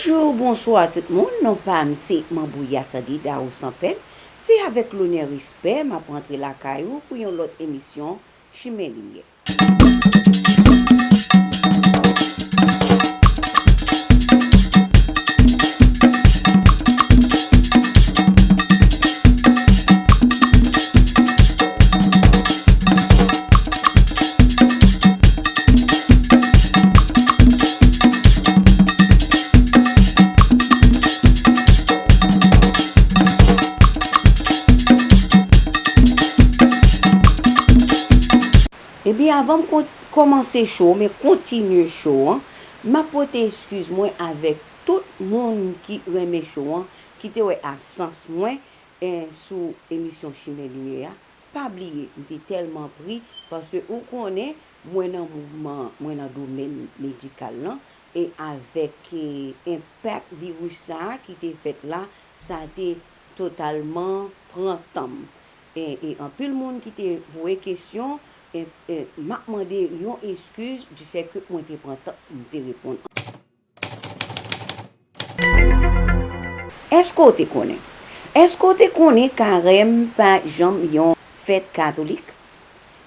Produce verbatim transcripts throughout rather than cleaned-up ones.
Bonjou, bonswa tout moun, non pa m se Manbouya Tandida ou Sanpèn. Se avèk lonè, respè, m ap rantre lakay ou pou yon lòt emisyon Chimen Limyè. Ebyen, avan m kon-, kòmanse cho, men kontinye cho an, m ap pote eskiz mwen avèk tout moun ki renmen cho an, ki te wè absans mwen, eh, sou emisyon Chimen Limyè a. Pa bliye, m te tèlman pri, paske ou konnen, mwen nan mouvman, mwen nan domèn medikal lan, e avèk, eh, enpak viris sa a ki te fèt la, sa te totalman pran tan m. E, e anpil moun ki te voye kesyon, e, e m ap mande yon eskiz di fè ke mwen te pran tan pou m te reponn. Èske w te konnen? Èske w te konnen karèm pa janm yon fèt katolik?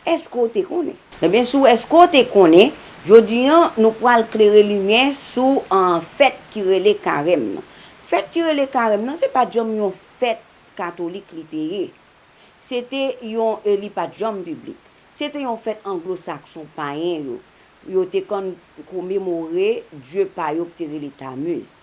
Èske w te konnen? Ebyen, si w, èske w te konnen, jodi an, nou pral klere limyè sou, an, fèt ki rele karèm nan. Fèt ki rele karèm nan, se pa t janm yon fèt katolik li te ye. Se te yon, e li pa t janm piblik. Se te yon fèt anglo-sakson payen yo. Yo te konn komemore dye pa yo ki te rele Tamuz.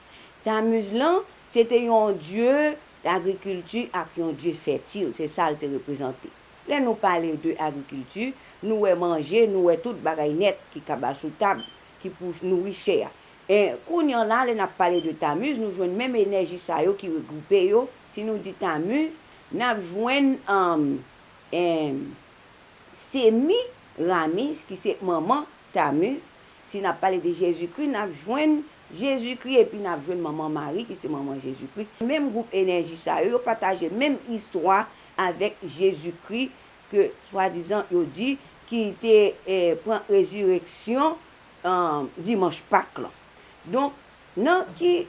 Tamuz lan, se te yon dye lagrikilti ak yon dye fètil. Se sa l te reprezante. Lè nou pale de agrikilti, nou wè manje, nou wè tout bagay nèt ki kab al sou tab, ki pou nouri chè a. E kounye a la, lè n ap pale de Tamuz, nou jwenn menm enèji sa yo ki regwoupe yo. Si nou di Tamuz, n ap jwenn, anm, em, Semiramuz, ki se manman Tamuz. Si n ap pale de Jezikri, n ap jwenn Jezikri epi n ap jwenn manman Mari, ki se manman Jezikri. Menm gwoup enèji sa yo, yo pataje menm istwa avèk Jezikri, ke swadizan yo di ki te, eh, pran rezireksyon, eh, dimanch Pak lan. Donk, nan ki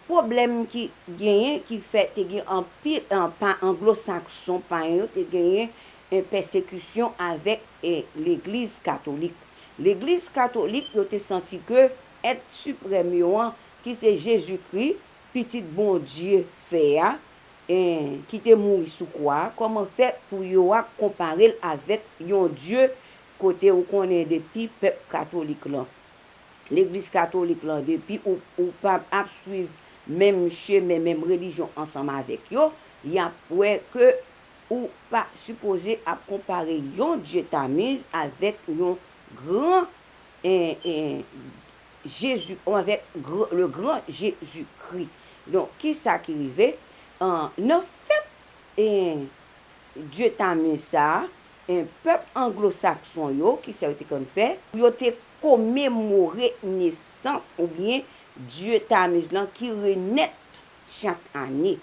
pwoblèm ki genyen ki fè te gen anpil, eh, pa anglo-sakson payen yo te genyen, eh, pèsekisyon avèk, eh, legliz katolik. Legliz katolik yo te santi ke èt siprèm yo an, ki se Jezikri, pitit Bondye fè a, eh, ki te mouri sou kwa a, kòman fè pou yo ap konpare l avèk yon dye kote ou konnen depi pèp katolik lan, legliz katolik lan, depi ou, ou pa ap swiv menm chemen, menm relijyon ansanm avèk yo, y ap wè ke ou pa sipoze ap konpare yon dye Tamuz avèk yon gran, eh, eh, Jezi, avèk gr-, le gran Jezikri. Donk, kisa ki rive? An, nan fèt, eh, dye Tamuz sa a, eh, pèp anglo-sakson yo, kisa yo te konn fè? Yo te komemore nesans oubyen dye Tamuz lan ki renèt chak ane.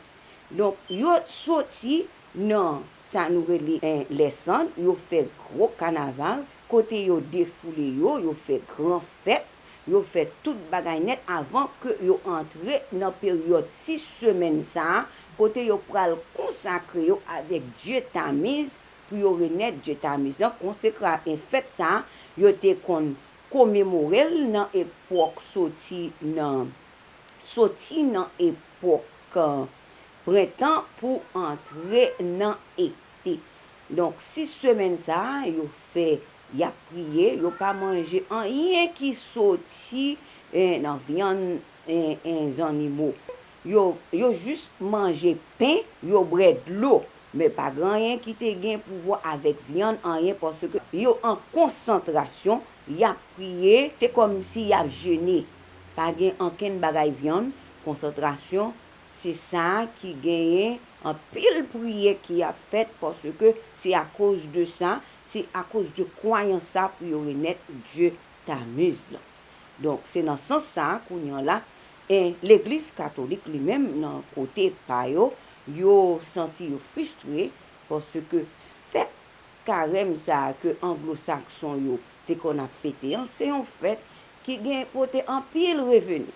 Donk, yo soti nan sa nou rele, eh, lèsann, yo fè gwo kanaval, kote yo defoule yo, yo fè gran fèt, yo fè tout bagay nèt avan ke yo antre nan peryòd sis semèn sa a, kote yo pral konsakre yo avèk dye Tamuz, pou yo renèt dye Tamuz lan. Konsekra-, eh, fèt sa a, yo te konn komemore l nan epòk soti nan soti nan epòk, eh, prentan pou antre nan ete. Donk, sis semèn sa a, yo fè, y ap priye, yo pa manje anyen ki soti, eh, nan vyann, eh, eh, zannimo. Yo, yo jis manje pen, yo bwè dlo. Men pa gen anyen ki te gen pouvwa avèk vyann, anyen, paske yo an konsantrasyon, y ap priye, se kòmsi y ap jene. Pa gen ankenn bagay vyann, konsantrasyon, se sa ki genyen anpil priyè ki ap fèt, paske se akoz de sa, se akoz de kwayans sa pou yo renèt dye Tamuz lan. Donk, se nan sans sa a, kounye a la, e legliz katolik li menm, nan kote pa yo, yo santi yo fristre, paske fèt karèm sa a ke anglo-sakson yo te konn ap fete an, se yon fèt ki gen pote anpil reveni.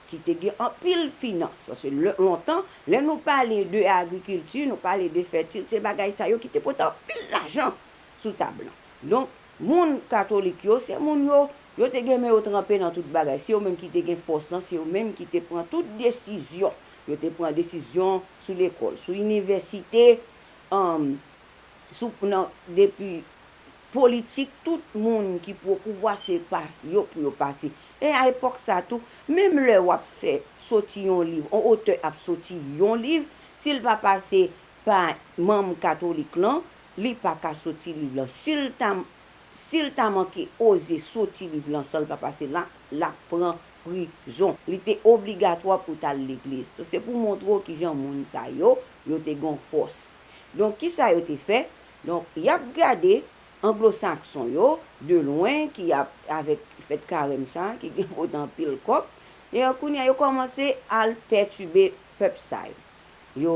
ki te gen anpil finans. Paske lè, lontan, lè nou pale de agrikilti, nou pale de fètil, se bagay sa yo ki te pote anpil lajan sou tab lan. Donk, moun katolik yo, se moun yo, yo te gen men yo tranpe nan tout bagay. Se yo menm ki te gen fòs lan, se yo menm ki te pran tout desizyon. Yo te pran desizyon sou lekòl, sou inivèsite, um, sou, nan, depi politik, tout moun ki pran pouvwa, se pa yo pou yo pase. E a epòk sa tou, menm lè w ap fè soti yon liv, yon otè ap soti yon liv, si l pa pase pa manm katolik lan, li pa ka soti liv lan. Si l ta, si l ta manke oze soti liv lan san l pa pase la, l ap pran prizon. Li te obligatwa pou w t al legliz. So, se pou montre w kijan moun sa yo, yo te gen fòs. Donk, kisa yo te fè? Donk, y ap gade anglosakson yo, de lwen, ki ap, avèk fèt karèm sa, ki gen pote anpil kòb. E kounye a, yo kòmanse al pètibe pèp sa yo. Yo,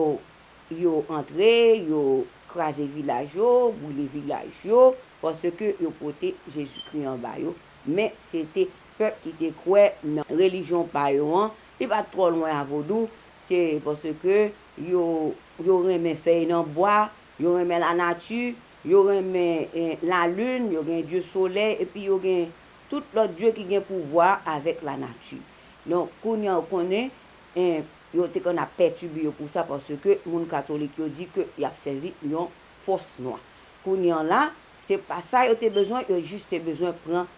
yo antre, yo kraze vilaj yo, boule vilaj yo, paske yo pote Jezikri anba yo. Men, se te pèp ki te kwè nan relijyon pa yo an. Li pa t twò lwen a vodou, se paske yo, yo renmen fèy nan bwa, yo renmen lanati, yo renmen, eh, lalin, yo gen dye solèy, epi yo gen tout lòt dye ki gen pouvwa avèk lanati. Donk, kounye a, ou konnen, eh, yo te konn ap pètibe yo pou sa, paske moun katolik yo di ke y ap sèvi yon fòs nwa. Kounye a la, se pa sa yo te bezwen, yo jis te bezwen pran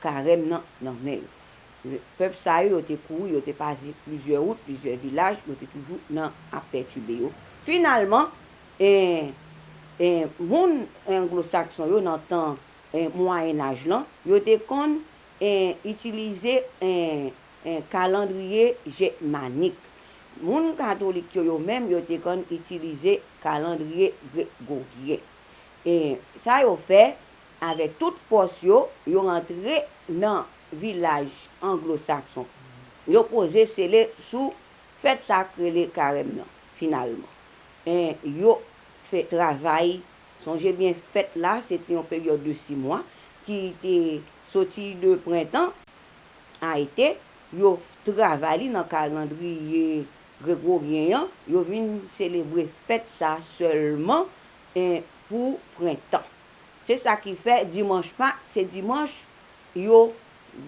karèm nan nan men yo. Pèp sa yo, yo te kouri, yo te pase plizyè wout, plizyè vilaj, yo te toujou nan ap pètibe yo. Finalman, en, en, moun anglosakson yo nan tan, en, Mwayennaj lan, yo te konn, en, itilize, en, en, kalandriye jèmanik. Moun katolik yo, yo menm, yo te konn itilize kalandriye gregoryen. E sa yo fè, avèk tout fòs yo, yo rantre nan vilaj anglosakson. Yo poze sele sou fèt sa k rele karèm nan, finalman. E yo fè travay, sonje byen, fèt la, se te yon peryòd de sis mwa ki te soti de prentan a ete, yo travay li nan kalandriye gregoryen an, yo vin selebre fèt sa sèlman, eh, pou prentan. Se sa ki fè dimanch Pak, se dimanch yo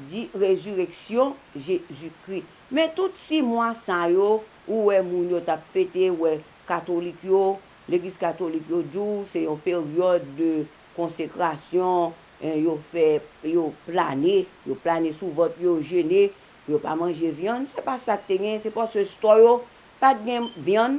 di rezireksyon Jezikri. Men tout sis mwa sa yo, ou wè moun yo t ap fete, ou wè katolik yo, legliz katolik yo di w se yon peryòd de konsekrasyon, eh, yo fè, yo plane, yo plane sou vant yo, jene, pou yo pa manje vyann. Se pa sa k te gen, se paske store yo pa t gen vyann.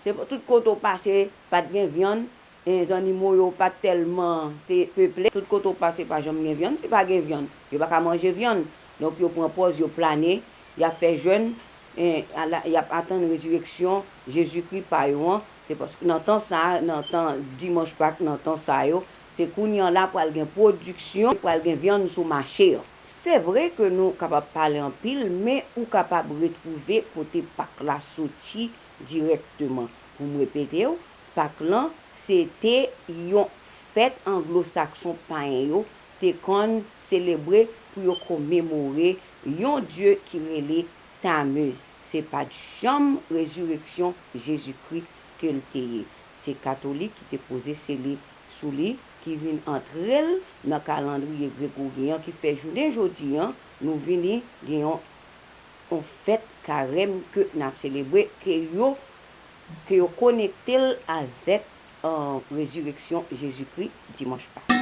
Se pa, tout kote w pase, pa t gen vyann. E zannimo yo pa t tèlman te peple. Tout kote w pase, pa janm gen vyann. Si pa gen vyann, yo pa ka manje vyann. Donk, yo pran pòz, yo plane, y ap fè jèn, e, ala, y ap atann rezireksyon Jezikri pa yo an. Se paske nan tan sa a, nan tan dimanch Pak, nan tan sa yo, se kounye a la pral gen pwodiksyon, pral gen vyann sou mache an. Se vre ke nou kapab pale anpil, men ou kapab retwouve kote Pak la soti dirèkteman. Pou m repete w, Pak lan, se te yon fèt anglosakson payen yo te konn selebre pou yo komemore yon dye ki rele Tamuz. Se pa t janm rezireksyon Jezikri ke l te ye. Se katolik ki te poze sele sou li, ki vin antre l nan kalandriye gregoryen an, ki fè jounen jodi an, nou vini gen yon, yon fèt karèm ke n ap selebre, ke yo, ke yo konekte l avèk, eh, rezireksyon Jezikri dimanch Pak.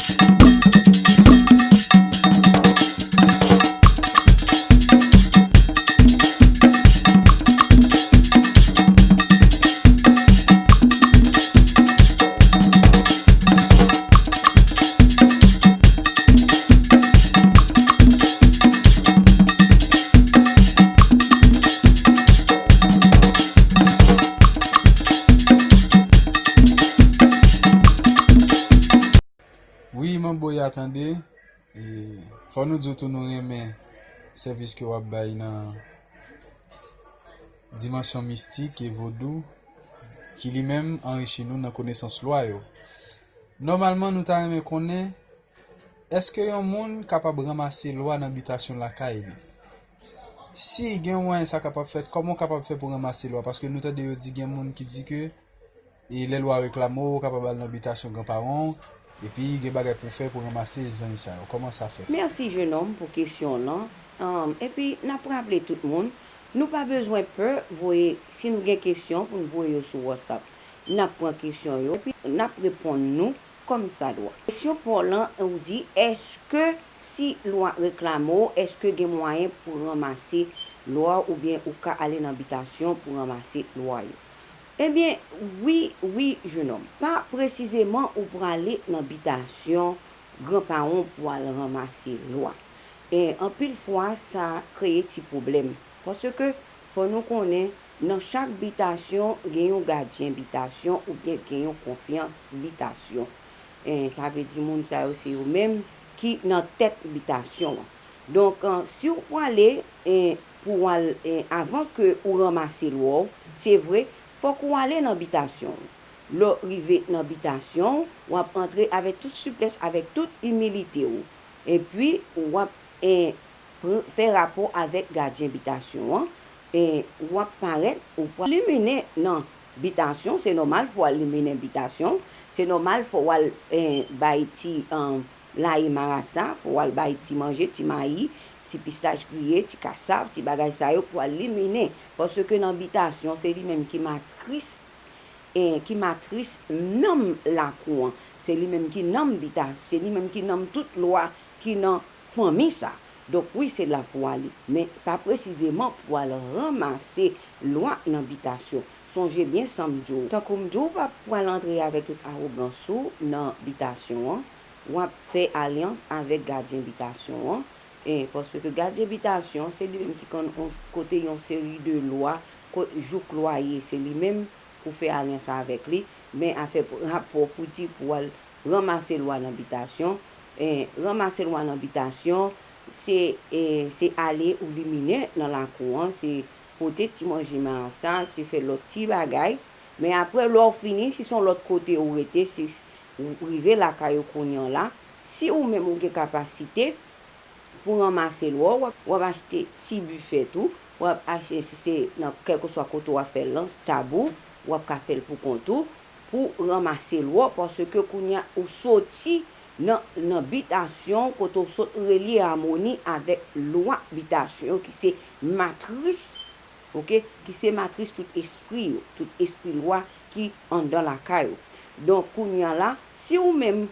Wi, manbo ya tande. E fò nou di w tou nou renmen sèvis ke w ap bay nan dimansyon mistik e vodou, ki li menm anrichi nou nan konesans lwa yo. Nòmalman, nou ta renmen konnen, èske yon moun kapab ranmase lwa nan bitasyon lakay li? Si gen yon mwayen sa kapab fèt, kòman w kapab fè pou ranmase lwa? Paske nou tande yo di gen moun ki di ke e lè lwa reklame w, ou kapab al nan bitasyon granparan w, epi gen bagay pou w fè pou ranmase zanj sa yo. Kòman sa fèt? Mèsi, jenòm, pou kesyon w lan. Ahn, epi, n ap raple tout moun, nou pa bezwen pè voye, si nou gen kesyon pou n voye yo sou WhatsApp, n ap pran kesyon yo, epi n ap reponn nou kòmsadwa. Kesyon pa w lan, ou di, èske si lwa reklame w, èske gen mwayen pou ranmase lwa w oubyen ou ka ale nan bitasyon pou ranmase lwa yo? Ebyen, wi, wi, jenòm. Pa presizeman ou prale nan bitasyon granparan w pou al ranmase lwa. E anpil fwa, sa kreye ti pwoblèm. Paske, fò nou konnen, nan chak bitasyon, gen yon gadyen bitasyon oubyen gen yon konfyans bitasyon. E, sa vle di moun sa yo, se yo menm ki nan tèt bitasyon an. Donk, e, si w prale, e, pou w al, e, avan ke ou ranmase lwa w, se vre, fòk ou ale nan bitasyon w. Lè w rive nan bitasyon w, w ap antre avèk tout siplès, avèk tout imilite w. Epi, w ap, e, pr- fè rapò avèk gadyen bitasyon an. E, w ap parèt, ou pral liminen nan bitasyon, se nòmal, fò w al liminen bitasyon. Se nòmal, fò w al, e, bay ti, e, laye marasa, fò w al bay ti manje, ti mayi, ti pistach griye, ti kasav, ti bagay sa yo pou al liminen. Paske nan bitasyon, se li menm ki matris, e, ki matris nanm lakou an. Se li menm ki nanm bita, se li menm ki nanm tout lwa ki nan fanmi sa. Donk, wi, se la pou w ale, men pa presizeman pou w al ranmase lwa nan bitasyon. Sonje byen sa m di w. Tankou m di w, w pa pral antre avèk tout awogans ou nan bitasyon an. W ap fè alyans avèk gadyen bitasyon an. E, paske gadyen bitasyon, se li menm ki konn yon, kote yon seri de lwa, ko- jouk lwa ye, se li menm pou fè alyans avèk li. Men afè pou- rapò pou di pou w al ranmase lwa nan bitasyon, e, ranmase lwa nan bitasyon, se, e, se ale ou liminen nan lakou an, se pote ti manje marasa, se fè lòt ti bagay. Men apre, lè w fini, si se yon lòt kote ou rete, si ou rive lakay ou kounye a la, si ou menm ou gen kapasite pou ranmase lwa w, w ap, w ap achte ti bifè tou, w ap achte, si se nan kèlkeswa kote w ap fè l lan, tab ou, w ap ka fè l pou kont ou, pou ranmase lwa w, paske kounye a ou soti nan, nan bitasyon w, kote w sot relye amoni avèk lwa bitasyon yo, ki se matris, oke, ki se matris tout espri yo, tout espri lwa ki anndan lakay ou. Donk, kounye a la, si ou menm,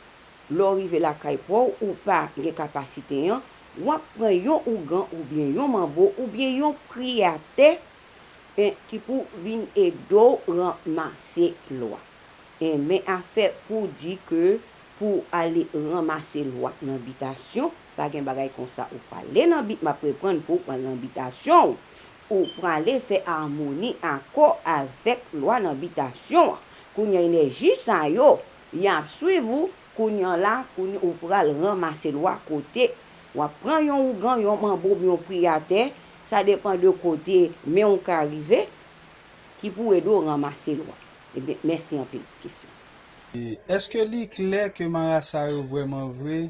lè w rive lakay pa w, ou pa gen kapasite an, w ap pran yon ougan oubyen yon manbo oubyen yon priyatè, en, ki pou vin ede w ranmase lwa. En, men afè pou di ke pou ale ranmase lwa nan bitasyon, pa gen bagay konsa. Ou prale nan bi-, m ap reprann pou ou pral nan bitasyon w. Ou prale fè amoni, akò avèk lwa nan bitasyon an. Kounye a, enèji sa yo, y ap swiv ou. Kounye a la, kounye ou pral ranmase lwa kote w ap pran yon ougan, yon manbo oubyen yon priyatè, sa depann de kote men w ka rive, ki pou ede w ranmase lwa. Ebyen, mèsi anpil pou kesyon. E, èske li klè ke marasa yo vrèman vre,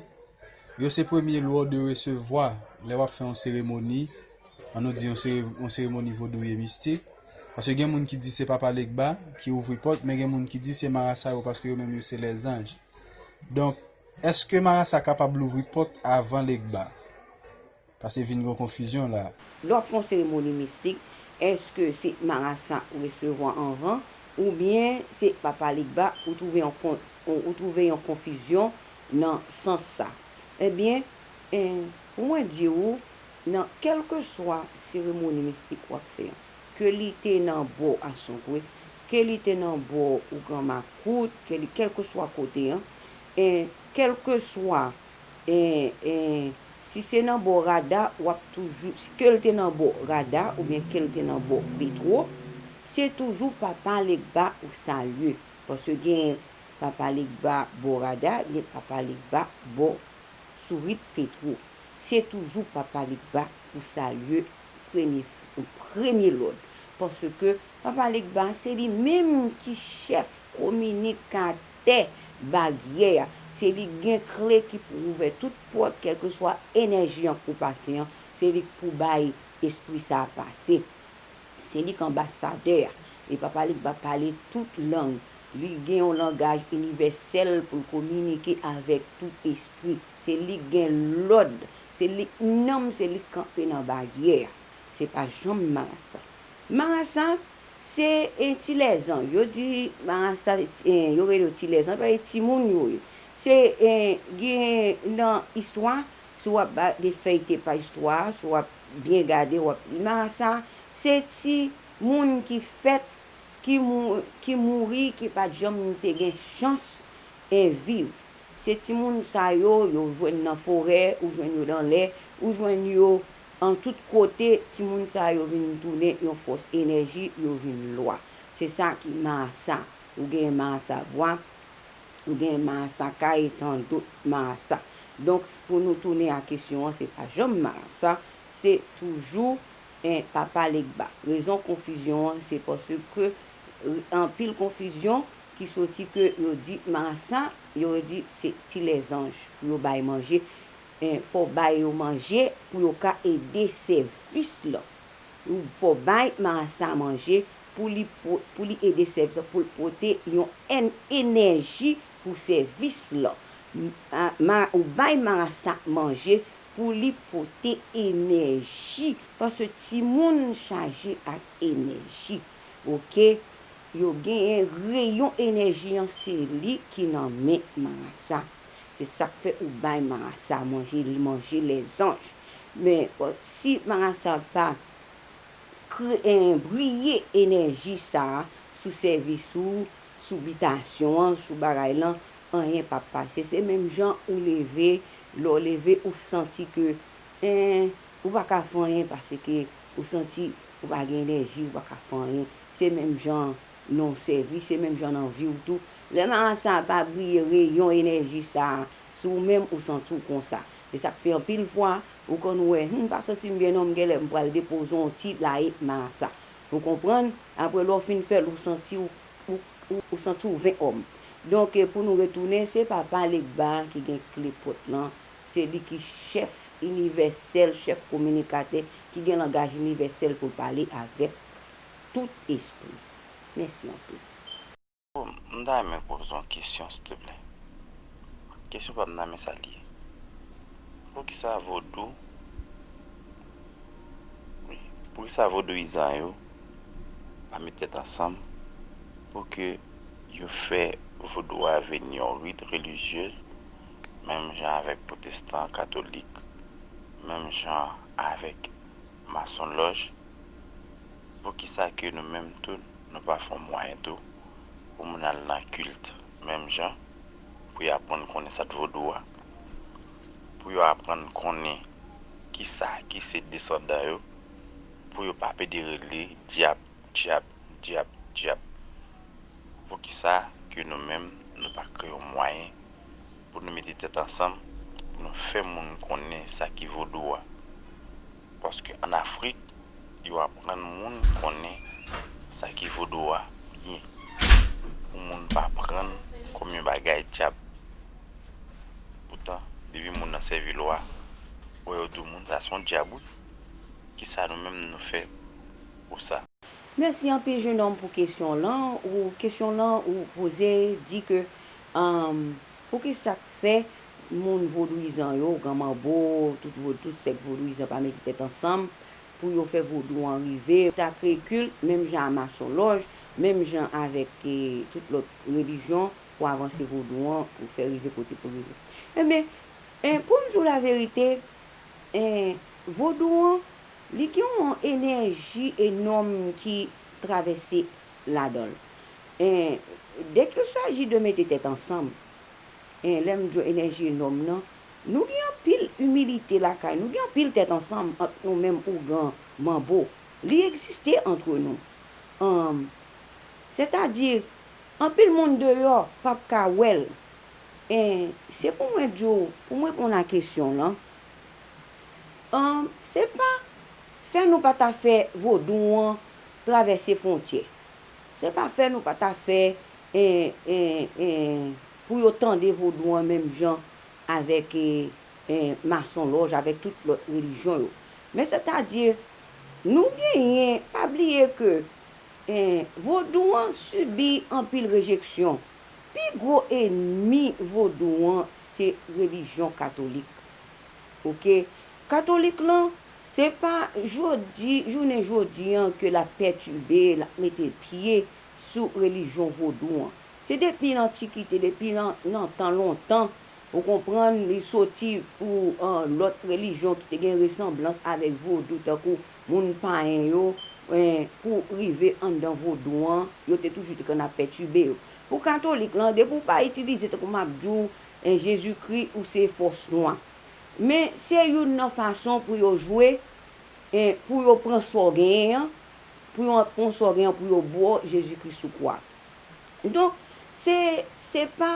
yo se premye lwa w de resevwa lè w ap fè yon seremoni, ann nou di yon sere-, yon seremoni vodouye mistik? Paske gen moun ki di se Papa Legba ki ouvri pòt, men gen moun ki di se marasa yo paske yo menm yo se lèzanj. Donk, èske marasa kapab louvri pòt avan Legba? Paske vin gen konfizyon la. Lè w ap fè yon seremoni mistik, èske se marasa ou resevwa anvan, oubyen se Papa Legba, ou twouve yon kon-, ou, ou twouve yon konfizyon nan sans sa? Ebyen, en, pou mwen di w, nan kèlkeswa seremoni mistik w ap fè an, ke li te nan bò Asongwe, ke li te nan bò Ougan Makout, ke li, kèlkeswa kote an, en, kèlkeswa, en, en, si se nan bò Rada, w ap toujou, si ke l te nan bò Rada oubyen ke l te nan bò Petwo, se toujou Papa Legba ou salye. Paske gen Papa Legba bò Rada, gen Papa Legba bò Sourit Petwo. Se toujou Papa Legba ou salye premye, premye lòd. Paske Papa Legba, se li menm ki chèf kominikatè baryè a. Se li gen kle ki pou ouvè tout pòt, kèlkeswa enèji an k pou pase an. Se li k pou bay espri sa a pase. Se li k anbasadè a. E Papa Legba pale tout lang. Li gen yon langaj inivèsèl pou l kominike avèk tout espri. Se li k gen lòd. Se li k nanm, se li k kanpe nan baryè a. Se pa janm marasa. Marasa, se, e, ti lèzanj. Yo di marasa, e, yo rele yo ti lèzanj, paske timoun yo ye. Se, e, gen nan istwa, si w ap ba, defèyte paj istwa a, si w ap byen gade, w ap, marasa, se timoun ki fèt, ki mou-, ki mouri, ki pa t janm te gen chans, e, viv. Se timoun sa yo, yo jwenn nan forè, ou jwenn yo nan lè, ou jwenn yo an tout kote, timoun sa yo vin tounen yon fòs enèji, yo vin lwa. Se sa ki marasa. Ou gen marasa bwa, ou gen marasa kay, e tan dòt marasa. Donk, pou nou tounen a kesyon an, se pa janm marasa, se toujou, en, Papa Legba. Rezon konfizyon an, se paske, e, anpil konfizyon ki soti ke yo di marasa, yo di se ti lèzanj pou yo bay manje. En, fò w bay yo manje pou yo ka ede sèvis lan. Ou fò bay marasa manje pou li po-, pou li ede sèvis lan, pou l pote yon èn-, enèji pou sèvis lan. M-, a, ma-, ou bay marasa manje pou li pote enèji, paske timoun chaje ak enèji. Oke? Yo genyen reyon enèji an, se li ki nan men marasa. Se sa k fè ou bay marasa manje, li manje lèzanj. Men, si marasa pa kre-, en, briye enèji sa a sou sèvis ou, sou bitasyon an, sou bagay lan, anyen p ap pase. Se menm jan ou leve, lè w leve, ou santi ke, en, ou pa ka fè anyen paske ou santi ou pa gen enèji, ou pa ka fè anyen. Se menm jan nan w sèvi, se menm jan nan vi w tou. Lè marasa pa briye reyon enèji sa a sou ou menm, ou santi w konsa. Se sa k fè anpil fwa, ou konn wè, "Humm, m pa santi m byen non, m genlè m pral depoze yon ti laye marasa." Ou konprann? Apre lè w fin fè l, ou santi w, ou, ou, ou santi w ven òm. Donk, e, pou nou retounen, se Papa Legba ki gen kle pòt lan. Se li ki chèf inivèsèl, chèf kominikatè, ki gen langaj inivèsèl pou l pale avèk tout espri. Mèsi anpil. M ta renmen poze yon kesyon, silteplè. Kesyon pa m nan, men sa l ye. Poukisa vodou, wi, poukisa vodouyizan yo pa met tèt ansanm pou ke yo fè vodou a vin yon rit relijye, menm jan avèk pwotestan, katolik, menm jan avèk masonlòj? Poukisa ke nou menm tou, nou pa fè yon mwayen tou pou moun al nan kilt menm jan, pou yo aprann konnen sa k vodou a, pou yo aprann konnen kisa ki se desandan yo, pou yo pa pede rele dyab, dyab, dyab, dyab? Poukisa ke nou menm, nou pa kreye yon mwayen pou nou mete tèt ansanm, pou nou fè moun konnen sa ki vodou a? Paske ann Afrik, yo aprann moun konnen sa ki vodou a byen, pou moun pa pran l kòm yon bagay dyab. Poutan, depi moun nan sèvi lwa, wè yo di w moun sa se yon dyab wi. Kisa nou menm nou fè pou sa? Mèsi anpil, jenòm, pou kesyon lan. Ou, kesyon lan ou poze di ke, um, poukisa k fè moun vodouyizan yo, granmanbo, tout vo-, tout sèk vodouyizan pa mete tèt ansanm pou yo fè vodou an rive, ta kreye kilt, menm jan a masonlòj, menm jan avèk, e, tout lòt relijyon pou avanse vodou an, pou fè rive kote pou rive. Enben, e, pou m di w laverite, e, vodou an, li gen yon enèji enòm ki travèse ladan l. E, dès qu'il s'agit de mete tèt ansanm, e, lè m di w enèji enòm nan, nou gen anpil imilite lakay nou, gen anpil tèt ansanm ant nou menm ougan manbo. Li egziste antre nou. Anm, sètadi, anpil moun deyò p ap ka wè l. E, se pou mwen di w, pou m reponn a kesyon w lan, anm, se pa fè nou pa ta fè vodou an travèse fwontyè. Se pa fè nou pa ta fè, e, e, e, pou yo tande vodou an menm jan avèk, e, e, masonlòj, avèk tout lòt relijyon yo. Men sètadi, Nou genyen, pa bliye ke, en, vodou an sibi anpil rejeksyon. Pi gwo enmi vodou an se relijyon katolik. Oke? Katolik lan, se pa jodi, jounen jodi an ke l ap pètibe, l ap mete pye sou relijyon vodou an. Se depi nan antikite, depi nan, nan tan lontan, ou konprann, li soti pou, an, lòt relijyon ki te gen resanblans avèk vodou, tankou moun payen yo, en, pou rive anndan vodou an, yo te toujou te konn ap pètibe yo. Pou katolik lan, depi w pa itilize, tankou m ap di w, en, Jezikri, ou se fòs nwa. Men se youn nan fason pou yo jwe, en, pou yo pran sa w genyen an, pou yo pran sa w genyen an, pou yo ba w Jezikri sou kwa. Donk, se, se pa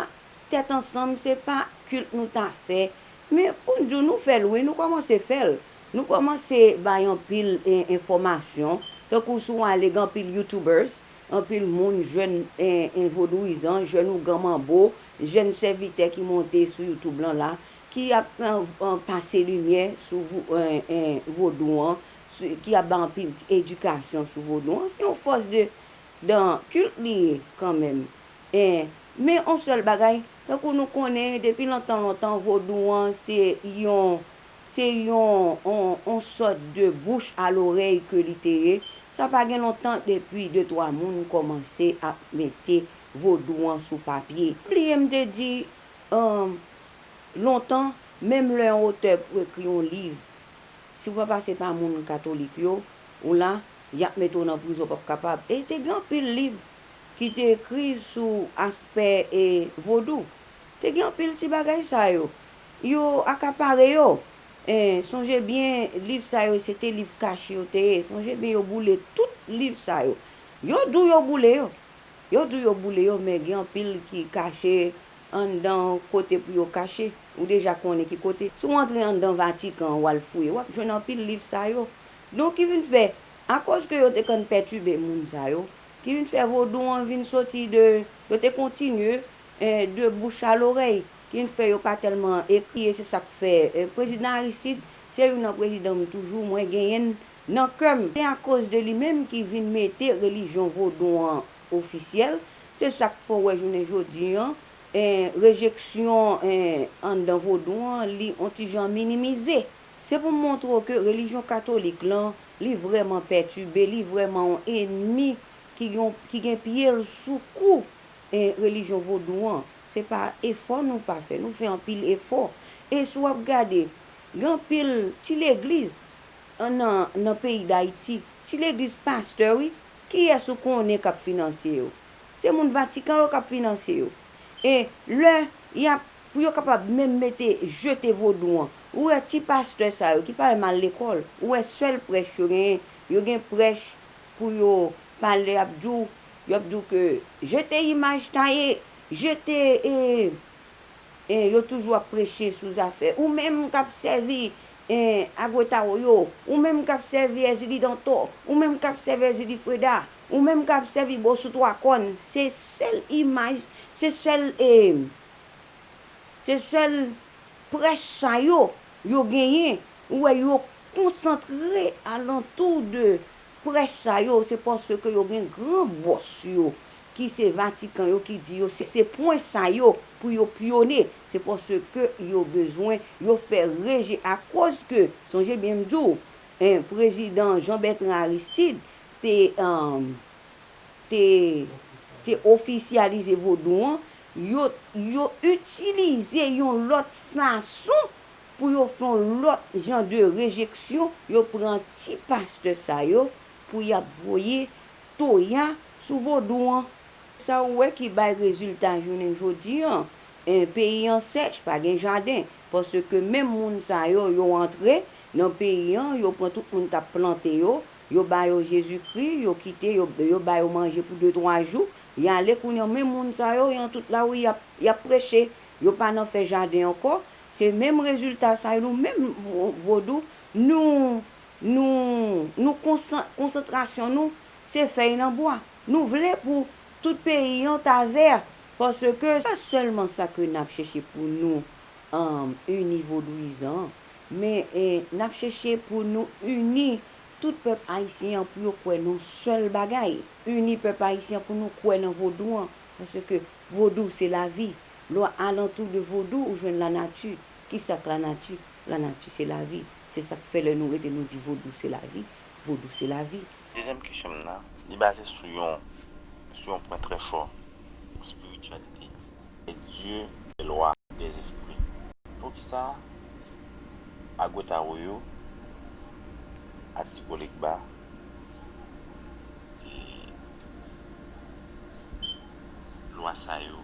tèt ansanm, se pa kilt nou ta fè. Men pou n di w, nou fè l, wi, nou kòmanse fè l. Nou kòmanse bay anpil, en, enfòmasyon. Tankou si w ale, gen anpil YouTubers, anpil moun, jèn, en, en, vodouyizan, jèn ougan manbo, jèn sèvitè ki monte sou YouTube lan la, ki ap, en, en, pase limyè sou vo-, en, en, vodou an, sou, ki ap bay anpil ti edikasyon sou vodou an. Se yon fòs de, dan kilt li ye kanmenm. En, men yon sèl bagay, tankou nou konnen, depi lontan, lontan, vodou an se yon, se yon, yon, yon sòt de bouch a lorèy ke li te ye. Sa pa gen lontan depi de, twa moun kòmanse ap mete vodou an sou papye. Bliye m te di, en, lontan, menm lè yon otè pou ekri yon liv, si w pa pase pa moun katolik yo, ou la, y ap mete w nan prizon, w p ap kapab. E te gen anpil liv ki te ekri sou aspè, e, vodou. Te gen anpil ti bagay sa yo. Yo akapare yo. E, sonje byen, liv sa yo, se te liv kache yo te ye. Sonje byen, yo boule tout liv sa yo. Yo di w yo boule yo. Yo di w yo boule yo, men gen anpil ki kache anndan kote pou yo kache. Ou deja konnen ki kote. Si w antre anndan Vatikan an, w al fouye, w ap jwenn anpil liv sa yo. Donk, ki vin fè, akoz ke yo te konn pètibe moun sa yo, ki vin fè vodou an vin soti de, yo te kontinye, eh, de bouch a lorèy, ki vin fè yo pa tèlman ekri, e se sa k fè, eh, prezidan Aristide, se youn nan prezidan m toujou, mwen genyen l nan kè m. Se akoz de li menm ki vin mete relijyon vodou an ofisyèl. Se sa k fè w wè jounen jodi an, en, rejeksyon, en, anndan vodou an, li on ti jan minimize. Se pou m montre w ke relijyon katolik lan, li vrèman pètibe, li vrèman yon enmi ki gen, ki gen pye l sou kou, en, relijyon vodou an. Se pa efò nou pa fè, nou fè anpil efò. E si w ap gade, gen anpil ti legliz an, nan, nan peyi Dayiti, ti legliz pastè, wi, kiyès ou konnen k ap finanse yo? Se moun Vatikan yo k ap finanse yo. E lè y ap, pou yo kapab menm mete, jete vodou an, ou wè ti pastè sa yo ki pa menm al lekòl, ou wè sèl prèch yo genyen, yo gen prèch pou yo pale, y ap di w, y ap di w ke jete imaj taye, jete, e, e, yo toujou ap preche sou zafè. Ou menm k ap sèvi, e, Agwetawoyo, ou menm k ap sèvi Èzili Dantò, ou menm k ap sèvi Èzili Freda, ou menm k ap sèvi Bosou Twa Kòn, se sèl imaj, se sèl, e, se sèl prèch sa yo, yo genyen. Ou wè, yo konsantre alantou de prèch sa yo, se paske yo gen gran bòs yo, ki se Vatikan yo, ki di yo se, se pwen sa yo pou yo pyone. Se paske yo bezwen, yo fè reje, akoz ke, sonje byen m di w, en, prezidan Jean Bertrand Aristide te, en, te, te ofisyalize vodou an, yo, yo itilize yon lòt fason pou yo fè yon lòt jan de rejeksyon, yo pran ti pastè sa yo pou y ap voye toya sou vodou an. Sa ou wè ki bay rezilta jounen jodi an, en, peyi an sèch, pa gen jaden, paske menm moun sa yo, yo antre nan peyi an, yo pran tout moun k ap plante yo, yo ba yo Jezikri, yo kite, yo, yo ba yo manje pou de, twa jou, y ale. Kounye a, menm moun sa yo, y an tout lari, y ap, y ap preche, yo pa nan fè jaden ankò. Se menm rezilta sa yo, nou menm vo-, vodou, nou, nou, nou konsan-, konsantrasyon nou, se fèy nan bwa. Nou vle pou tout peyi an ta vè, paske se pa sèlman sa ke n ap chèche pou nou, en, ini vodouyizan, men, e, n ap chèche pou nou ini tout pèp ayisyen an pou yo kwè nan yon sèl bagay. Ini pèp ayisyen an pou nou kwè nan vodou an. Paske vodou se lavi. Lè w alantou de vodou, ou jwenn lanati. Kisa k lanati? Lanati se lavi. Se sa k fè lè nou rete nou di vodou se lavi, vodou se lavi. Dezyèm kesyon m nan, li baze sou yon, sou yon pwen trè fò, espirityalite. Dye, lwa dèzespri. Poukisa Agwetaro yo, Atipolegba, e lwa sa yo,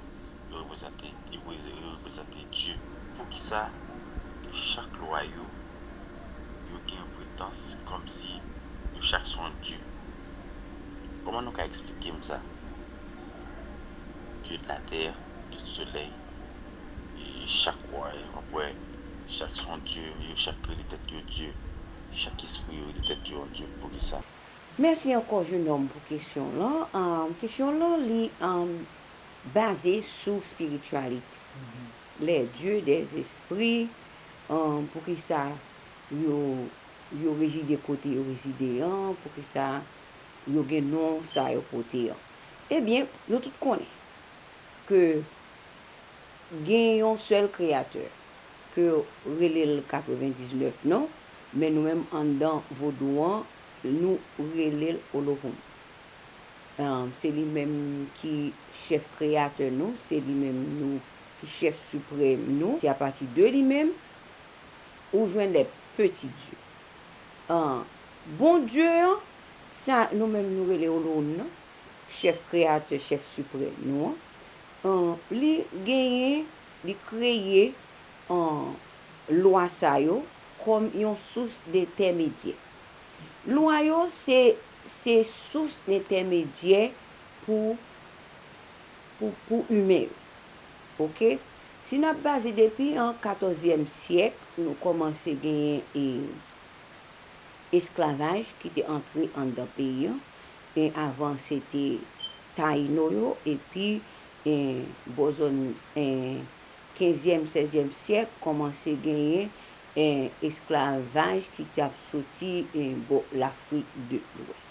yo reprezante, yo reprezante Dye? Poukisa chak lwa yo, yo gen yon pwetans kòmsi yo chak se yon dye? Kòman nou ka eksplike m sa? Dye de la tè, dye de solèy, e chak lwa, w ap wè, chak se yon dye, yo chak rele tèt yo dye, chak espri yo rele tèt yo yon dye. Poukisa? Mèsi ankò, jenòm, pou kesyon lan. Ahn, kesyon lan, li, ahn, baze sou espirityalite. Les dieux des esprits, ahn, poukisa yo, yo rezide kote yo rezide an, poukisa yo gen non sa yo pote an. Ebyen, nou tout konnen ke gen yon sèl Kreyatè, ke yo rele l katrevendiznèf non, men nou menm anndan vodou an, nou rele l Olohoum. Ahn, se li menm ki chèf kreyatè nou, se li menm nou ki chèf siprèm nou. Se apati de li menm ou jwenn les petits dieux. Ahn, Bondye an, sa nou menm nou rele Olohoum nan, chèf kreyatè, chèf siprèm nou an, ahn, li genyen, li kreye, ahn, lwa sa yo kòm yon sous entèmedyè. Lwa yo se, se sous entèmedyè pou, pou, pou imen yo. Oke? Si n ap baze depi an katòzyèm syèk, nou kòmanse genyen, e, esklavaj ki te antre anndan peyi an. E avan, se te Tayino yo, epi, e, bò zòn, e, kenzyèm, sèzyèm syèk, kòmanse genyen, e, esklavaj ki t ap soti, e, bò Lafrik de Lwès.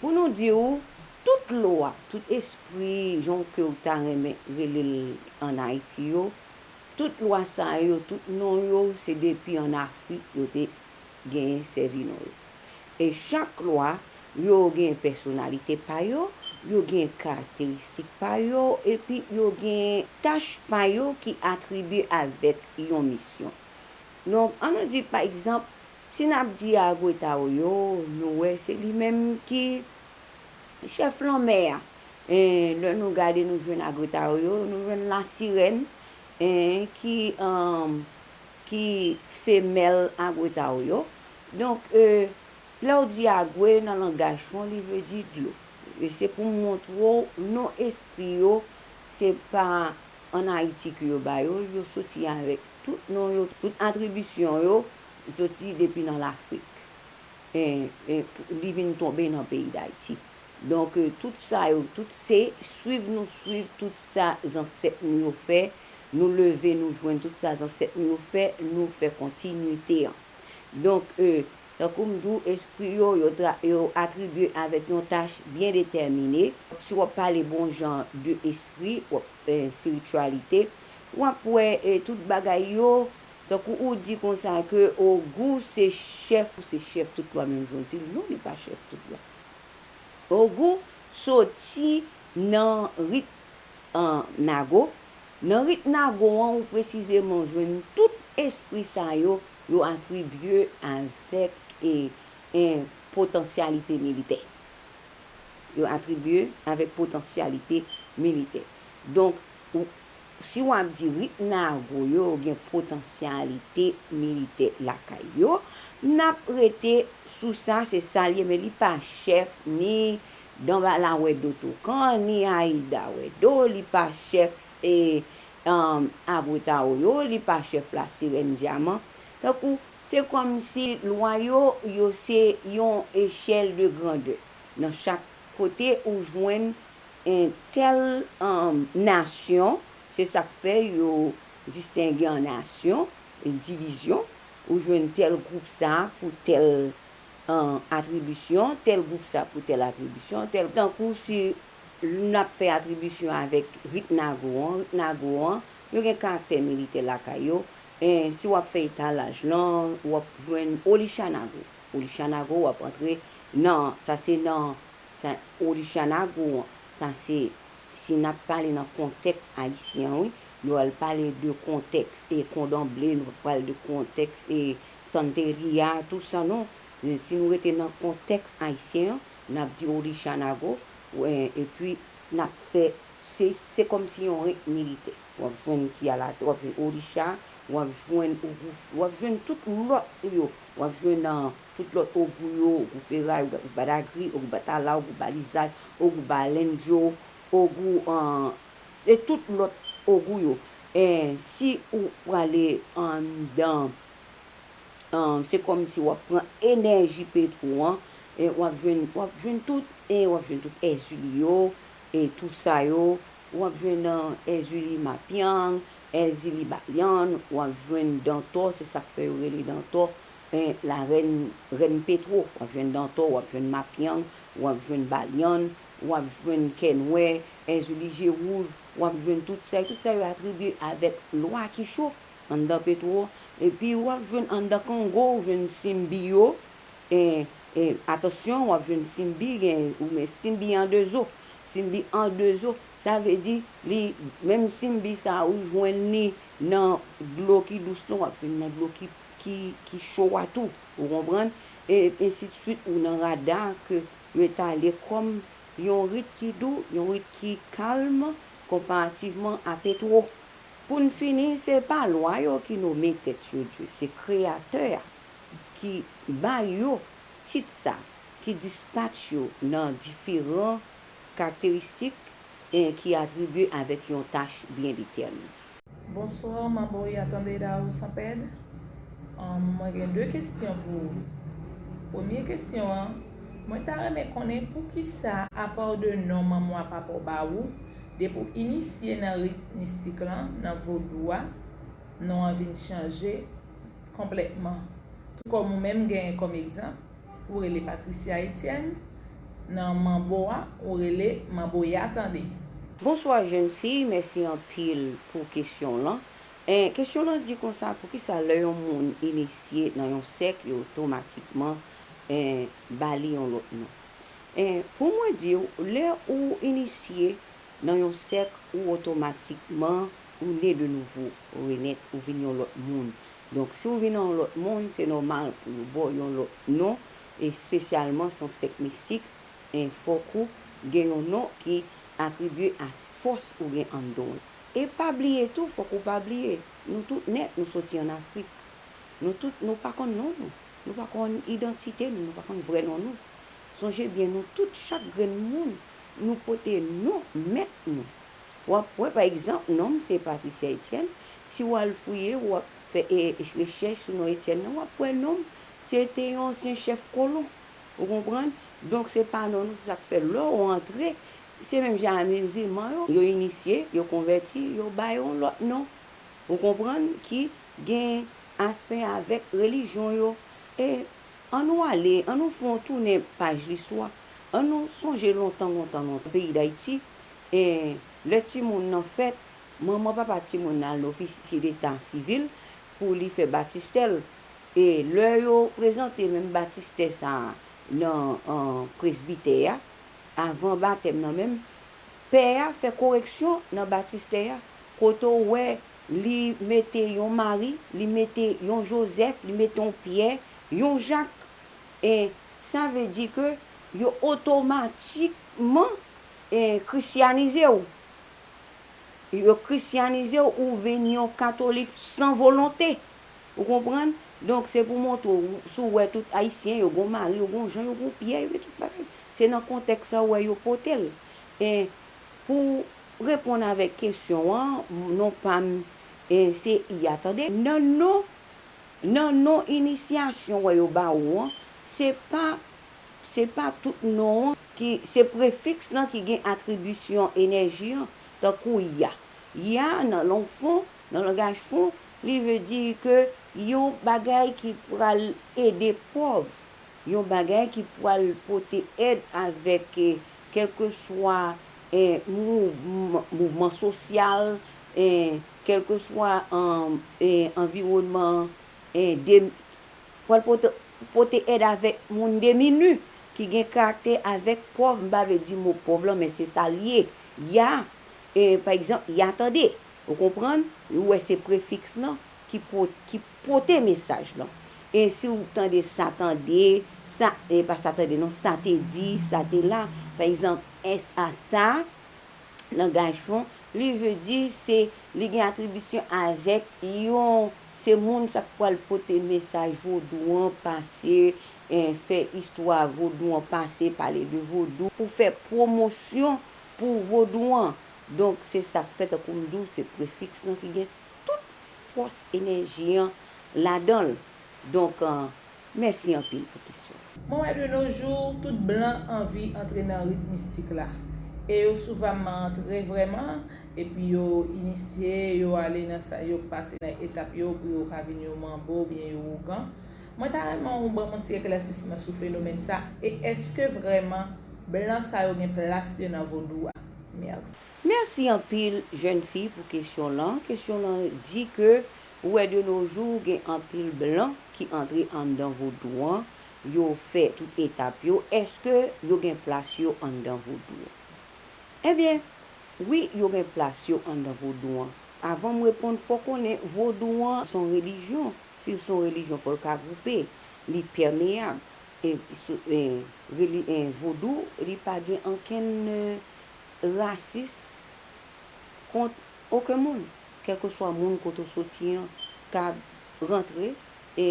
Pou nou di w, tout lwa, tout espri, jan ke w ta renmen rele l ann Ayiti yo, tout lwa sa yo, tout non yo, se depi ann Afrik yo te genyen sèvi non yo. E chak lwa, yo gen pèsonalite pa yo, yo gen karakteristik pa yo, epi yo gen tach pa yo ki atribye avèk yon misyon. Donk, ann nou di, pa egzanp, si n ap di Agwetaro yo, nou wè se li menm ki chèf lanmè a. E lè nou gade, nou jwenn Agwetaro yo, nou jwenn lasirèn, e ki, um, ki femèl Agwetaro yo. Donk, e, lè w di Agwe nan langaj fon, li vle di dlo. E se pou montre w, non espri yo, se pa ann Ayiti ke yo ba yo, yo soti avèk tout non yo, tout atribisyon yo, soti depi nan Lafrik. E, e, li vin tonbe nan peyi Dayiti. Donk, e, tout sa yo, tout se swiv nou swiv tout sa zansèt nou yo fè, nou leve, nou jwenn tout sa zansèt nou yo fè, nou fè kontinite an. Donk, e, tankou m di w, espri yo, yo tra-, yo atribye avèk yon tach byen detèmine. Si w ap pale bon jan de espri, w ap, e, espirityalite, w ap wè, e, tout bagay yo, tankou ou di konsa ke Ogou se chèf, se chèf tout lwa, menm jan w di l, non, li pa chèf tout lwa. Ogou soti nan rit, an, Nago. Nan rit Nago an, ou presizeman jwenn tout espri sa yo, yo atribye avèk, e, e, potansyalite militè. Yo atribye avèk potansyalite militè. Donk, ou, si w ap di rit Nago yo gen potansyalite militè lakay yo, n ap rete sou sa, se sa l ye, men li pa chèf ni Danbala Wèdo Tokan, ni Ayida Wèdo, li pa chèf, e, um, Agwetaro yo, li pa chèf Lasirèn Dyaman. Tankou, se kòmsi lwa yo, yo se yon echèl de grandè. Nan chak kote, ou jwenn entèl, um, nasyon, se sa k fè yo distenge an nasyon, e divizyon, ou jwenn tèl gwoup sa pou tèl, an, atribisyon, tèl gwoup sa pou tèl atribisyon, tèl, tankou si n ap fè atribisyon avèk rit Nago an, rit Nago an, yo gen karaktè militè lakay yo, e si w ap fè etalaj lan, w ap jwenn Olisha Nago. Olisha Nago, w ap antre nan, sa se nan, sa, Olisha Nago an, sa se, si n ap pale nan kontèks ayisyen an, wi, nou al pale de kontèks e Kondanble, nou pral de kontèks e Santeria, tou sa non. Men si nou rete nan kontèks ayisyen an, n ap di Olisha Nago, e, epi n ap fè, se, se kòmsi yon rit militè. W ap jwenn ki alatè, w ap jwenn Olisha, w ap jwenn Ogou, w ap jwenn tout lòt yo. W ap jwenn, ah, tout lòt Ogou yo, Ogou Feray, Ogou Badagri, Ogou Batala, Ogou Balizay, Ogou Balendyo, Ogou, ah, e tout lòt Ogou yo. E si ou prale anndan, ah, se kòmsi w ap pran enèji Petwo an, e w ap jwenn, w ap jwenn tout, e w ap jwenn tout Èzili yo, e tou sa yo, w ap jwenn, ah, Èzili Mapyang, Èzili Balyann, w ap jwenn Dantò, se sa k fè yo rele Dantò, e, la rèn, rèn Petwo, w ap jwenn Dantò, w ap jwenn Mapyang, w ap jwenn Balyann, w ap jwenn Kènwè, Èzili Je Wouj, w ap jwenn tout sa, tout sa yo atribye avèk lwa ki cho anndan Petwo, epi w ap jwenn anndan Kongo, w jwenn Simbi yo, e, e, atansyon, w ap jwenn Simbi, gen, ou men Simbi an de zo, Simbi an de zo, sa vle di, li, menm Simbi sa, ou jwenn li nan dlo ki dous lan, w ap jwenn nan dlo ki, ki, ki cho a tou, ou konprann? E ensidswit, ou nan rada ke yo etale kòm yon rit ki dou, yon rit ki kalm, konparativman a Petwo. Pou n fini, se pa lwa yo ki nome tèt yo dye, se Kreyatè a ki ba yo tit sa, ki dispatch yo nan diferan karakteristik, e ki atribye avèk yon tach byen detèmine. Bonswa, Manbo Yatande Dao Sanpèd. Ahn, mwen gen de kesyon pou ou. Premye kesyon an, mwen ta renmen konnen poukisa, apa de non manman w a papa w ba ou, depi w inisye nan rit mistik lan, nan vodou a, non an vin chanje konplètman. Tou kòm ou menm genyen kòm egzanp, ou rele Patricia Etienne, nan Manbo a, ou rele Manbo Yatande. Bonswa, jèn fi, mèsi anpil pou kesyon w lan. E, kesyon w lan di konsa, poukisa lè yon moun inisye nan yon sèk, yo otomatikman, e, ba li yon lòt non? E, pou mwen di w, lè ou inisye nan yon sèk, ou otomatikman, ou ne de nouvo, ou renèt, ou vin yon lòt moun. Donk, si w vin yon lòt moun, se nòmal pou yo ba w yon lòt non, espesyalman si yon sèk mistik, e fòk ou gen yon non ki atribye a fòs ou gen anndan w. E pa bliye tou, fòk ou pa bliye, nou tout nèt, nou soti ann Afrik. Nou tout, nou pa konn non nou. Nou pa konn idantite nou, nou pa konn vrè non nou. Sonje byen, nou tout, chak grenn moun, nou pote non mèt nou. W ap wè, pa egzanp, non m se Patricia Etienne. Si w al fouye, w ap fè, e, rechèch sou non Etienne nan, w ap wè non m se te yon ansyen chèf kolon. Ou konprann? Donk, se pa non nou, se sa k fè lè w antre, se menm jan a mizilman yo, yo inisye, yo konvèti, yo ba yo yon lòt non. Ou konprann? Ki gen aspè avèk relijyon yo. E ann nou ale, ann nou fè yon tounen paj listwa. Ann nou sonje lontan, lontan, lontan, peyi Dayiti, e lè timoun nan fèt, manman papa timoun nan al nan ofisye deta sivil pou li fè batistè l. E lè yo prezante menm batistè sa a nan, an, presbitè a, avan batèm nan menm, pè a fè koreksyon nan batistè a, kote w wè li mete yon Mari, li mete yon Jozèf, li mete yon Pyè, yon Jak. E sa vle di ke yo otomatikman, e, kristyanize w. Yo kristyanize w, ou vin yon katolik san volonte. Ou konprann? Donk, se pou montre w, si w wè tout Ayisyen, yo gon Mari, yo gon Jan, yo gon Pyè, yo gen tout bagay. Se nan kontèks sa w wè yo pote l. E pou reponn avèk kesyon an, non pa m, e, se Yatande. Nan non, nan non inisyasyon wè yo ba ou an, se pa, se pa tout non an ki, se prefiks lan ki gen atribisyon enèji an, tankou Ya. Ya, nan lang fon, nan langaj fon, li vle di ke yon bagay ki pral ede pòv. yon bagay ki pral pote èd avèk, eh, kèlkeswa, eh, mouvman, mouvman sosyal, eh, kèlkeswa, eh, eh, anviwònman, eh, de, pral pote, pote èd avèk moun demini ki gen karaktè avèk pòv. M pa vle di mo pòv lan, men se sa l ye. Ya, eh, pa egzanp, ya tande. Ou konprann? Ou wè se prefiks lan ki po-, ki pote mesaj lan. E si w tande sa tande, sa, e pa sa tande non, sa te di, sa te la. Pa egzanp, S A sa, langaj fon, li vle di se, li gen atribisyon avèk yon, se moun sa k pral pote mesaj vodou an pase, eh, fè istwa vodou an pase, pale de vodou, pou fè pwomosyon pou vodou an. Donk, se sa k fè, tankou m di w, se prefiks lan ki gen tout fòs enèji an ladan l. Donk, eh, mèsi anpil pou kesyon an. Mwen wè de nos jours, tout blan anvi antre nan rit mistik la. E yo souvanman antre vrèman, epi yo inisye, yo ale nan sa, yo pase nan etap yo pou yo ka vin yon manbo oubyen yon ougan. Mwen ta renmen ou ban mwen ti eklèsisman sou fenomèn sa, e èske vrèman blan sa yo gen plas yo nan vodou a? Mèsi. Mèsi anpil, jèn fi, pou kesyon lan. Kesyon lan di ke ou wè de nos jours gen anpil blan ki antre anndan vodou an, yo fè tout etap yo. Èske yo gen plas yo anndan vodou an? Ebyen, wi, yo gen plas yo anndan vodou an. Avan m reponn, fò w konnen vodou an se yon relijyon. Si l se yon relijyon, fò l ka gwoupe. Li pèmeyab. E, sou, e, reli-, e, vodou, li pa gen ankenn, e, rasis kont okenn moun. Kèlkeswa moun kote w soti an, kab rantre, e,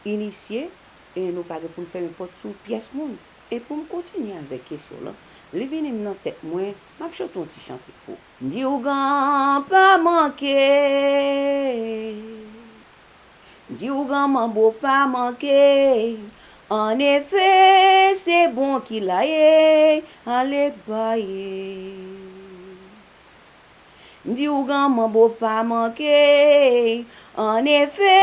inisye, e nou pa gen pou n fèmen pòt sou pyès moun. E pou m kontinye avèk kesyon w lan, li vini m nan tèt mwen, m ap chante yon ti chante pou ou. M di ougan pa manke, m di ougan manbo pa manke, annefe se bon ki la ye, ale k ba ye. M di ougan manbo pa manke, annefe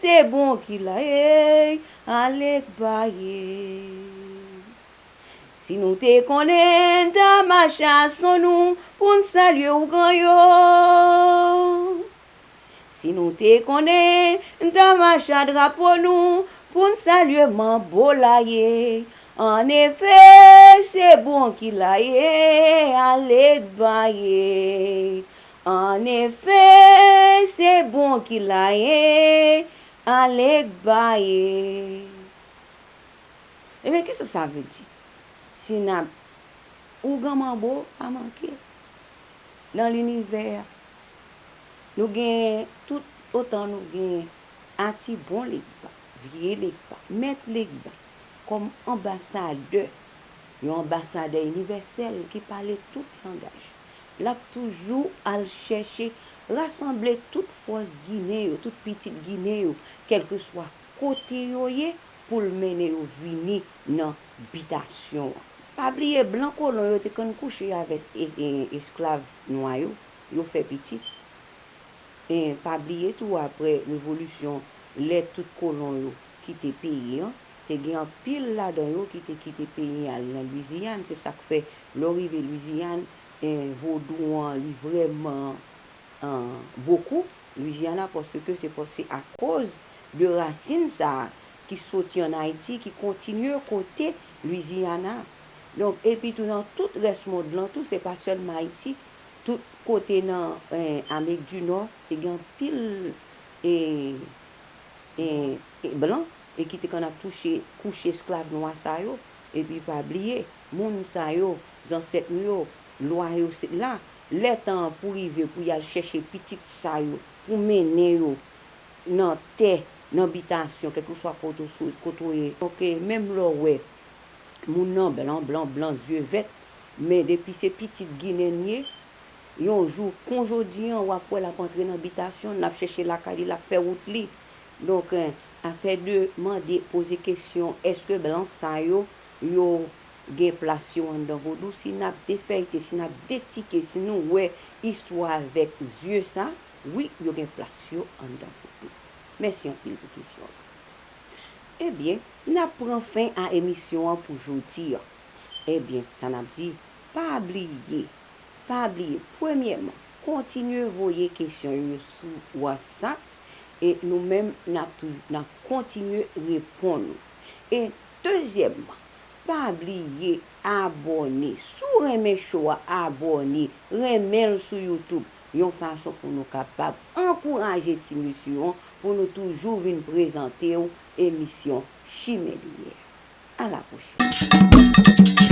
se bon ki la ye, ale k ba ye. Si nou te konnen n ta mache a son nou pou n salye ougan yo. Si nou te konnen n ta mache a drapo nou pou n salye manbo la ye. Annefe se bon ki la ye, ale k ba ye. Annefe se bon ki la ye, ale k ba ye. Ebyen, kisa sa vle di? Si n ap ougan manbo pa manke. Nan linivè a, nou gen tout otan nou gen Ati bon Legba, vye Legba, mèt Legba, kòm anbasadè, yon anbasadè inivèsèl ki pale tout langaj. L ap toujou al chèche rasanble tout fòs Ginen yo, tout pitit Ginen yo, kèlkeswa kote yo ye, pou l mennen yo vini nan bitasyon an. Pa bliye, blan kolon yo te konn kouche avèk e, e, esklav nwa yo, yo fè pitit. E pa bliye tou, apre revolisyon, lè tout kolon yo kite peyi an, te gen anpil ladan yo ki te kite peyi an al nan Lwiziyann. Se sa k fè, lè w rive Lwiziyann, e, vodou an, li vrèman, e, bokou Lwiziyann, paske se pa, se akoz de rasin sa a ki soti ann Ayiti, ki kontinye kote Lwiziana. Donk, epi tou nan tout rès mond lan tou, se pa sèlman Ayiti, tout kote nan, eh, Amerik di Nò, te gen anpil, eh, eh, eh, blan, e ki te konn ap touche kouch esklav nwa sa yo. Epi pa bliye, moun sa yo, zansèt nou yo, lwa yo se la, lè tan an pou rive pou y al chèche pitit sa yo, pou mennen yo nan tè, nan bitasyon, kèlkeswa kote w sou, kote w ye. Donk, eh, menm lè w wè moun nan blan, blan, blan, zye vèt, men depi se pitit Ginen l ye, yon jou, kon jodi an, w ap wè l ap antre nan bitasyon l, l ap chèche lakay li, l ap fè wout li. Donk, eh, afè de mande, poze kesyon, èske blan sa yo, yo gen plas yo anndan vodou? Si n ap defèyte, si n ap detike, si nou wè istwa avèk zye sa, wi, yo gen plas yo anndan vodou. Mèsi anpil pou kesyon an. Ebyen, N ap pran fen a emisyon an pou jodi a. Ebyen, sa n ap di, pa bliye, pa bliye, premyèman, kontinye voye kesyon yo sou WhatsApp e nou menm n ap toujou, n ap kontinye reponn ou. E dezyèmman, pa bliye abòne. Si w renmen show a, abòne, renmen l sou YouTube, yon fason pou nou kapab ankouraje ti mesye yo pou nou toujou vin prezante w emisyon Chimen Limyè. A la pwochèn.